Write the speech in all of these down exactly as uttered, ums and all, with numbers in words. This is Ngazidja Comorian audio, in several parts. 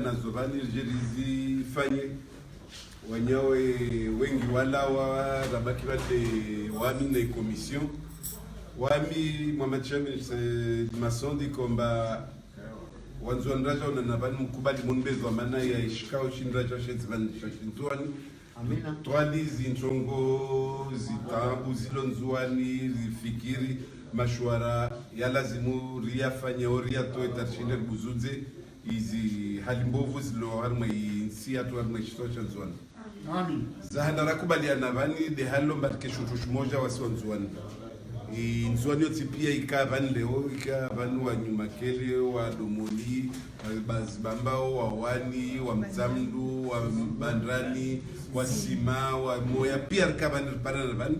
Nazo pvanu ridje rizifanye. Wanyawe wengi walawa, rabaki pvale wami na commission. Wami, Mohamed Chamis, eh, Masondi, komba wandzuwani radja wonana pvanu, mkubali munipve dhwamana ya ishikao shinu radja shetsi pvanu sha shindzuwani. Amina. Twali zintrongo, zitaabu zilo Ndzuwani, zifikiri, mashuwara ya lazimu riyafanye, o riyatowe, tarishinde ribuzudze izi hali mbovu zilo harimwa intsi yatru, harimwa ishisiwa sha Ndzuwani. Amina. Zahanda rakubaliana pvanu, nde halo mba rike shintru shimoja wasi wa Ndzuwani. I Ndzuwani yontsi pia ika pvanu leo, ika pvanu wa Nyumakele, wa Domoni, wa Bazibambao, wa Wani, wa Mtsamdu, wa Bandrani, wa Sima, wa Moya, pia rika pvanu, riparana pvanu.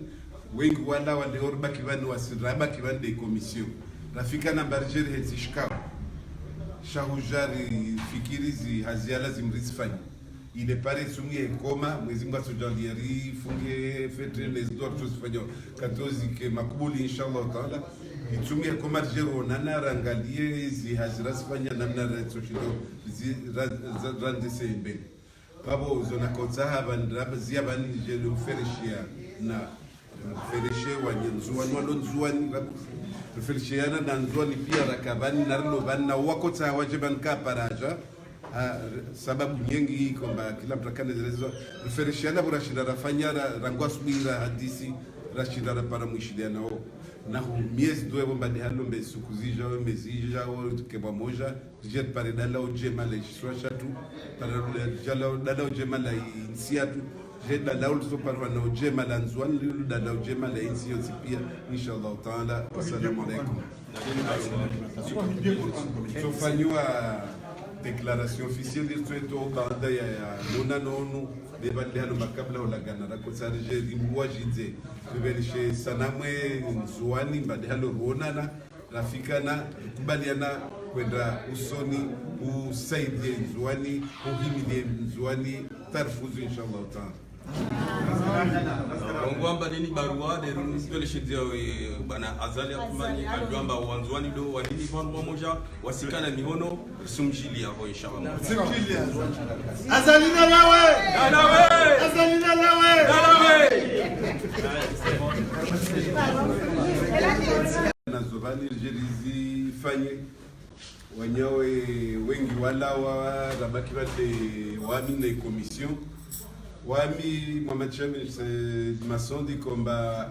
Wengi walawa, leo ribaki pvanu, wasi rabaki pvanu nde commission. Rafikana mba ridje rihetsi shikao sha hudja rifikiri zi hazi ya lazimu rizifanye. Ile pare itsumu ya ikoma, Mwezi Mungu atsodjaaliya rifunge fête, ne zidua ritso zifanya, katsozi ke makubuli, inshallah taala. Itsumu ya ikoma ridje ronana, rangaliye zi hazi razifanya namna ratsoshindo zi, ra, ra, randese mbele. Pvapvo zo nakotsaha pvanu, raba ziya pvanu, ridje rifereshiane. Rifereshe wanye Ndzuwani, walo Ndzuwani, raba, rifereshiana na Ndzuwani pia raka pvanu, na rilo pvanu, na wakotsaha wadje pvanu ka paradja. Ha, r-, sababu nyengi komba kila mtru akane zelezo. Rifereshiana pvo rashinda rafanya, ra-, rangu asubuhi rahadisi, rashinda rapara mwishiliana wo. Na hu miezi dwe pvo mba nde halo mbe suku zidjao, mezi idjao, tuke pvamoja, ridje ripare dalao djema la ishisiwa shatru, pare dalao, dalao djema la intsi yatru, ridje dalao litsoparwa na udjema la Ndzuwani, lilo dalao djema la intsi yontsi pia, inshallah taala. Wassalamu alaikum. Tsofanyiwa déclaration officielle, ritsoyitowa baanda ya, ya monano unu, be pvanu nde halo makabla ulagana, rakotsaha ridje rimbuwa djindze, rifereshe sanamu Ndzuwani, mba nde halo ronana, rafikana, rikubaliana, kwenda usoni, usaidiye Ndzuwani, uhimiliye Ndzuwani, tarifuzu, inshallah taala. Ngwamba nini barua, de runu pele shidia, eh, bwana Azali Assoumani, kadjwamba wandzuwani do, wanini pvanu pvamoja, wasikana mihono, risumjiliya ho, inshallah. Azali nalawe! Nalawe! Azali nalawe! Nalawe! Nazo pvanu ridje rizifanye. Wanyawe wengi walawa, rabaki pvale wami na commission. Wami, Mohamed Chamis, eh, Masondi, komba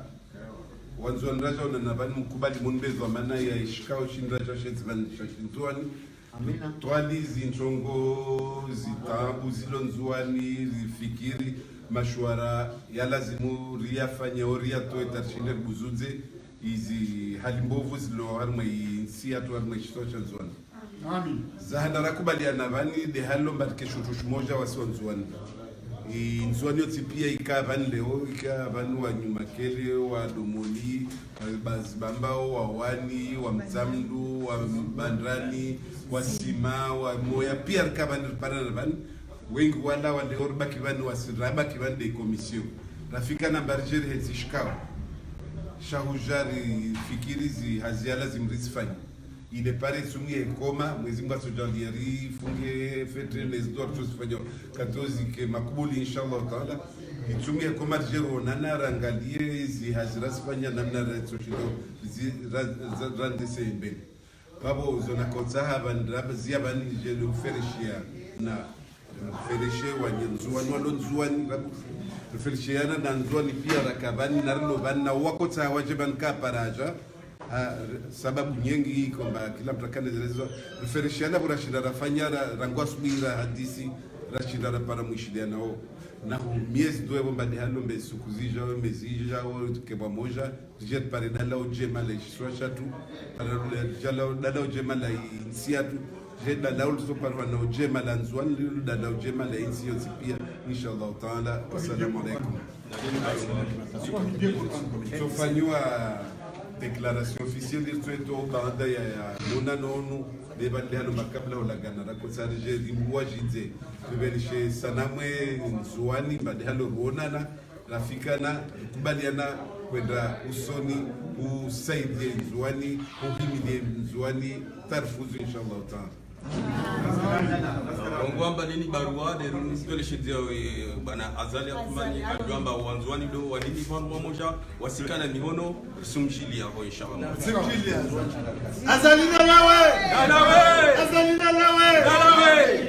wandzuwani radja wonana pvanu, mkubali munipve dhwamana ya ishikao shinu radja shetsi pvanu sha shindzuwani. Amina. Twali zintrongo, zitaabu zilo Ndzuwani, zifikiri, mashuwara ya lazimu riyafanye, o riyatowe, tarishinde ribuzudze izi hali mbovu zilo harimwa intsi yatru, harimwa ishisiwa sha Ndzuwani. Amina. Zahanda rakubaliana pvanu, nde halo mba rike shintru shimoja wasi wa Ndzuwani. I Ndzuwani yontsi pia ika pvanu leo, ika pvanu wa Nyumakele, wa Domoni, wa Bazibambao, wa Wani, wa Mtsamdu, wa Bandrani, wa Sima, wa Moya, pia rika pvanu, riparana pvanu. Wengi walawa, leo ribaki pvanu, wasi rabaki pvanu nde commission. Rafikana mba ridje rihetsi shikao sha hudja rifikiri zi hazi ya lazimu rizifanye. Ile pare itsumu ya ikoma, Mwezi Mungu atsodjaaliya rifunge fête, ne zidua ritso zifanya, katsozi ke makubuli, inshallah taala. Itsumu ya ikoma ridje ronana, rangaliye zi hazi razifanya namna ratsoshindo zi, ra, ra, randese mbele. Pvapvo zo nakotsaha pvanu, raba ziya pvanu, ridje rifereshiane. Rifereshe wanye Ndzuwani, walo Ndzuwani, raba, rifereshiana na Ndzuwani pia raka pvanu, na rilo pvanu, na wakotsaha wadje pvanu ka paradja. Ha, r-, sababu nyengi komba kila mtru akane zelezo. Rifereshiana pvo rashinda rafanya, ra-, rangu asubuhi rahadisi, rashinda rapara mwishiliana wo. Na hu miezi dwe pvo mba nde halo mbe suku zidjao, mezi idjao, tuke pvamoja, ridje ripare dalao djema la ishisiwa shatru, pare dalao, dalao djema la intsi yatru, ridje dalao litsoparwa na udjema la Ndzuwani, lilo dalao djema la intsi yontsi pia, inshallah taala. Wassalamu alaikum. Tsofanyiwa déclaration officielle, ritsoyitowa baanda ya, ya monano unu, be pvanu nde halo makabla ulagana, rakotsaha ridje rimbuwa djindze, rifereshe sanamu Ndzuwani, mba nde halo ronana, rafikana, rikubaliana, kwenda usoni, usaidiye Ndzuwani, uhimiliye Ndzuwani, tarifuzu, inshallah taala. Ngwamba nini barua, leo nipveleshi dia we, bwana Azali Assoumani, Azali, alo amba Wandzuwani ndo, wanini pvanu mwamoja, wasikana mihono, risumjili yaho, inshallah. Azali nalawe! Nalawe! Azali nalawe! Nalawe!